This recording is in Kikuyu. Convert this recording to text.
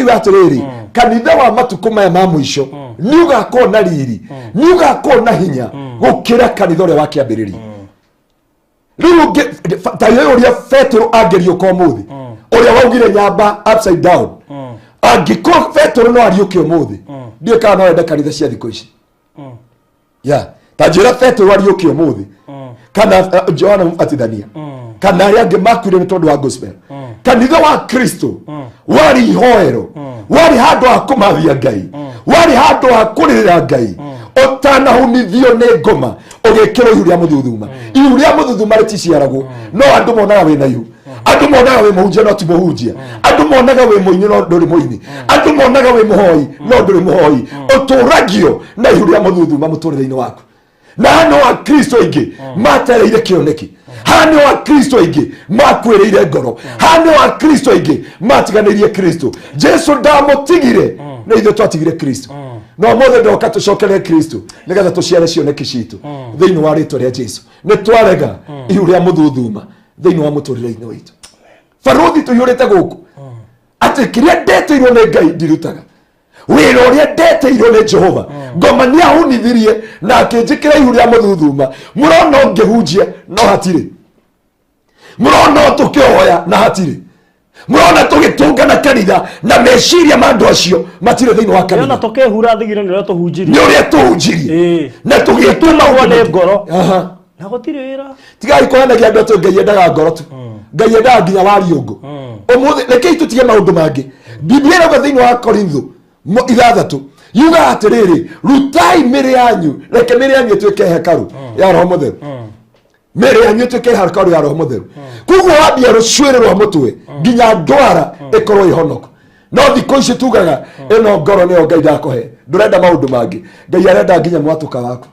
Bibilia yuga atĩrĩrĩ, kanitha wa matukũ maya ma mũico nĩ ũgakorwo na riri, nĩ ũgakorwo na hinya gũkĩra kanitha ũrĩa wa kĩambĩrĩria. Rĩu ta ũyũ ũrĩa Petero angĩriũka ũmũthĩ, ũrĩa waugire nyamba upside down, angĩkorwo Petero no ariũke ũmũthĩ, ndiũĩ kana no ende kanitha cia thikũ ici. Ya ta njĩra, Petero ariũke ũmũthĩ, kana Johana Mũbatithania, kana arĩa angĩ makuire nĩ tondũ wa gospel. Kanitha wa Kristo warĩ ihoero, warĩ handũ ha kũmathia Ngai, warĩ handũ ha kũrĩrĩra Ngai ũtanahunithio nĩ ngoma ũgĩkĩrwo ihu rĩa mũthuthuma. Ihu rĩa mũthuthuma rĩticiaragwo, no andũ monaga wĩna ihu. Andũ monaga wĩ mũhunjia no ti mũhunjia. Andũ monaga wĩ mũini no ndũrĩ mũini. Andũ monaga wĩ mũhoi no ndũrĩ mũhoi. Ũtũragio na ihu rĩa mũthuthuma mũtũrĩre-inĩ waku. Na haha nĩho Akristo aingĩ matereire kĩoneki, haha nĩho Akristo aingĩ makuĩrĩire ngoro, haha nĩho Akristo aingĩ matiganĩirie Kristo. Jesu ndamũtigire, nĩ ithuĩ twatigire Kristo. No ũmũthĩ ndoka tũcokerere Kristo nĩgetha tũciare cioneki citũ thĩinĩ wa rĩtwa rĩa Jesu. Nĩ twarega ihu rĩa mũthuthuma thĩinĩ wa mũtũrĩre-inĩ witũ. Barũthi tũiyũrĩte gũkũ atĩ kĩrĩa ndetĩirwo nĩ Ngai ndirutaga, wĩra ũrĩa ndetĩirwo nĩ Jehova. Ngoma nĩ ahunithirie na akĩnjĩkĩra ihu rĩa mũthuthuma. Mũrona ũngĩhunjia no hatirĩ, mũrona tũkĩhoya na hatirĩ, mũrona tũgĩtũngana kanitha na meciria ma andũ acio matirĩ thĩinĩ wa Nĩona kanitha. Tũkĩhura thigiro nĩ ũrĩa tũhunjirie. Nĩ ũrĩa tũhunjirie na tũgĩtũma Tũmagwo nĩ ngoro. Aha. Na gũtirĩ wĩra. Tigai kũhenagia andũ atĩ Ngai endaga ngoro tu. Ngai endaga nginya wariũngũ. Ũmũthĩ rekei tũtige maũndũ mangĩ. Biblia ĩrauga thĩinĩ wa Korintho 6 yugaga atĩrĩrĩ, rutai mĩrĩ yanyu, reke mĩrĩ yanyu ĩtuĩke hekarũ ya Roho Mũtheru, mĩrĩ yanyu ĩtuĩke hekarũ ya Roho Mũtheru. Koguo wambia rũcuĩrĩ rwa mũtwe nginya ndwara ĩkorwo ĩhonoko. No thikũ ici tugaga ĩno ngoro nĩyo Ngai ndakũhe, ndũrenda maũndũ mangĩ. Ngai arenda nginya mwatũka waku.